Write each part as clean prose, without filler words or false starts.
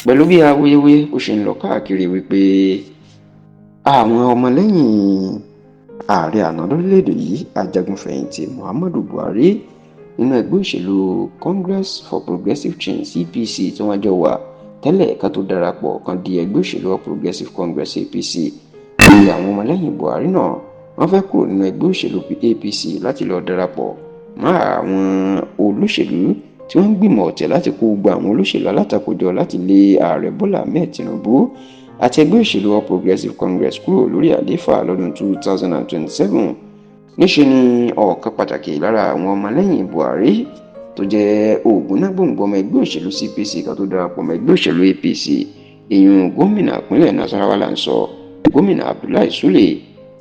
Pẹ̀lú bí awuyewuye ó ṣe ń lọ káàkiri wípé àwọn ọmọlẹ́yìn ààrẹ àná lórílẹ̀‐èdè yìí, ajagunfẹ̀yìntì Muhammadu Buhari, nínú ẹgbẹ́ òṣèlú Congress for Progressive Change, CPC, tí wọ́n jọ wà tẹ́lẹ̀ ká tó darapọ̀ kan di ẹgbẹ́ òṣèlú All Progressive Congress, APC, pé àwọn ọmọlẹ́yìn Buhari náà wọ́n fẹ́ kúrò nínú ẹgbẹ́ òṣèlú APC láti lọ darapọ̀ mọ́ àwọn olóṣèlú tí wọ́n ń gbìmọ̀ ọ̀tẹ̀ láti kó gbogbo àwọn olóṣèlú alátakò jọ láti lé ààrẹ Bọ́lá Ahmed Tinubu àti ẹgbẹ́ òṣèlú All Progressive Congress kúrò lórí àlééfà lọ́dún 2027. Níṣe ni ọ̀kan pàtàkì lára àwọn ọmọlẹ́yìn Buhari tó jẹ́ ògúnnágbòǹgbò ọmọ ẹgbẹ́ òṣèlú CPC kan tó darapọ̀ mọ́ ẹgbẹ́ òṣèlú APC, ìyún gómìnà ìpínlẹ̀ Nasarawa là ń sọ, gómìnà Abdullahi Sule,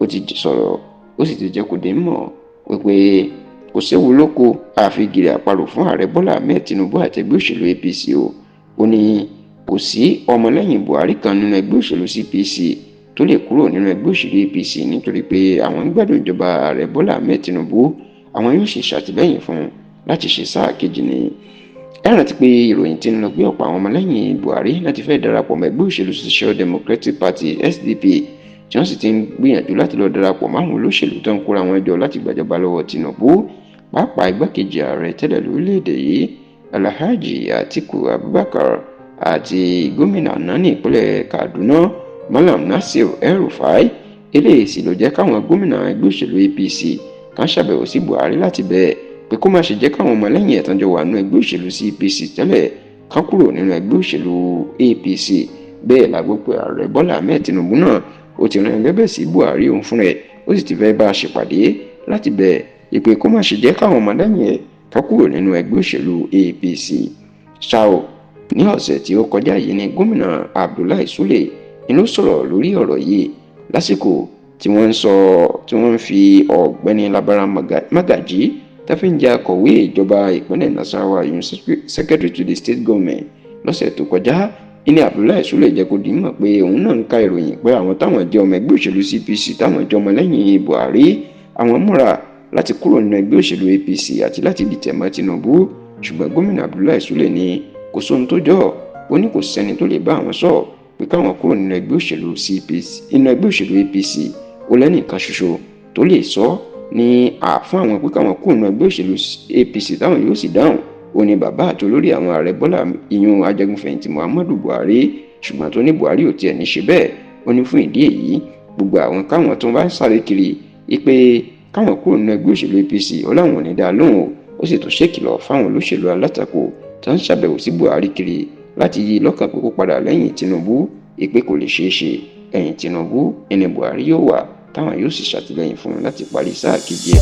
ó ti sọ̀rọ̀, ó sì ti jẹ́ kó di mọ̀ wípé kò séwu lóko àfi gìrì àparò fún ààrẹ Bọ́lá Ahmed Tinubu àti ẹgbẹ́ òṣèlú APC o. Ó ní kò sí ọmọlẹ́yìn Buhari kan nínú ẹgbẹ́ òṣèlú CPC tó lè kúrò nínú ẹgbẹ́ òṣèlú APC, nítorí pé àwọn ń gbádùn ìjọba ààrẹ Bọ́lá Ahmed Tinubu, àwọn yóò sì ṣàtìlẹ́yìn fún un láti ṣe sáà kejì ni. Ẹ rántí pé ìròyìn tí ń lọ gbé ọ̀pọ̀ àwọn ọmọlẹ́yìn Buhari láti fẹ́ darapọ̀ mọ́ ẹgbẹ́ òṣèlú Social Democratic Party, SDP, tí wọ́n sì ti ń gbìyànjú láti lọ darapọ̀ máwọn olóṣèlú tó ń kóra wọn jọ láti gbàjọba lọ́wọ́ Tinubu, pàápàá igbákejì ààrẹ tẹ́lẹ̀ lórílẹ̀‐èdè yìí, Alhaji Atiku Abubakar, àti gómìnà àná ní ìpínlẹ̀ Kaduna, Malam Nasir El-Rufai. Eléyìí sì ló jẹ́ káwọn gómìnà ẹgbẹ́ òṣèlú APC kan ṣàbẹ̀wò sí Buhari láti bẹ̀ pé kó má ṣe jẹ́ káwọn ọmọlẹ́yìn ẹ̀ tán jọ wà nínú ẹgbẹ́ òṣèlú CPC tẹ́lẹ̀ kan kúrò nínú ẹgbẹ́ òṣèlú APC. Bẹ́ẹ̀ la gbọ́ pé ààrẹ Bọ́lá Ahmed Tinubu náà ó ti rán ẹgbẹ́ sí Buhari òun fúnra ẹ̀, ó sì ti fẹ́ bá a ṣèpàdé láti bẹ̀ ìpè kó má ṣe jẹ́ káwọn ọmọlẹ́yìn ẹ̀ kan kúrò nínú ẹgbẹ́ òṣèlú APC. Ṣá o, ní ọ̀sẹ̀ tí ó kọjá yìí ni gómìnà Abdullahi Sule ni ló sọ̀rọ̀ lórí ọ̀rọ̀ yìí lásìkò tí wọ́n ń sọ tí wọ́n ń fi ọ̀gbẹ́ni Labaran Magaji tó fi ń jẹ́ akọ̀wé ìjọba ìpínlẹ̀ Nasarawa, ìyún secretary to the state government, lọ́sẹ̀ tó kọjá. Ìní Abdullahi Sule jẹ́ kó di mọ̀ pé òun náà ń ka ìròyìn pé àwọn táwọn jẹ́ ọmọ ẹgbẹ́ òṣèlú CPC, táwọn jẹ́ ọmọ lẹ́yìn Buhari, àwọn múra láti kúrò nínú ẹgbẹ́ òṣèlú APC àti láti dìtẹ̀ mọ́ Tinubu. Ṣùgbọ́n gómìnà Abdullahi Sule ní kò sóhun tó jọ. Ó ní kò sẹ́ni tó lè bá àwọn sọ pé káwọn kúrò nínú ẹgbẹ́ òṣèlú CPC, nínú ẹgbẹ́ òṣèlú APC. Ó lẹ́nìkan ṣoṣo tó lè sọ ní àfún àwọn pé káwọn kúrò nínú ẹgbẹ́ òṣèlú APC táwọn yóò sì dáhùn, ó ní bàbá àti olórí àwọn, ààrẹ Bọ́lá, ìyún ajagunfẹ̀yìntì Muhammadu Buhari. Ṣùgbọ́n tó ní Buhari ò tiẹ̀ ní ṣe bẹ́ẹ̀. Ó ní fún ìdí èyí, gbogbo àwọn káwọn tó bá ń sáré kiri pé káwọn kúrò nínú ẹgbẹ́ òṣèlú APC, ó láwọn ò ní dá lóhùn o. Ó sì tún ṣèkìlọ̀ fáwọn olóṣèlú alátakò tó ń ṣàbẹ̀wò sí Buhari kiri láti yí lọ́kàn pé kó padà lẹ́yìn Tinubu, ìpè kò lè ṣeé ṣe. Ẹ̀yìn Tinubu ẹni Buhari yóò wà, táwọn yóò sì ṣàtìlẹ́yìn fún un láti parí sáà kejì ẹ̀.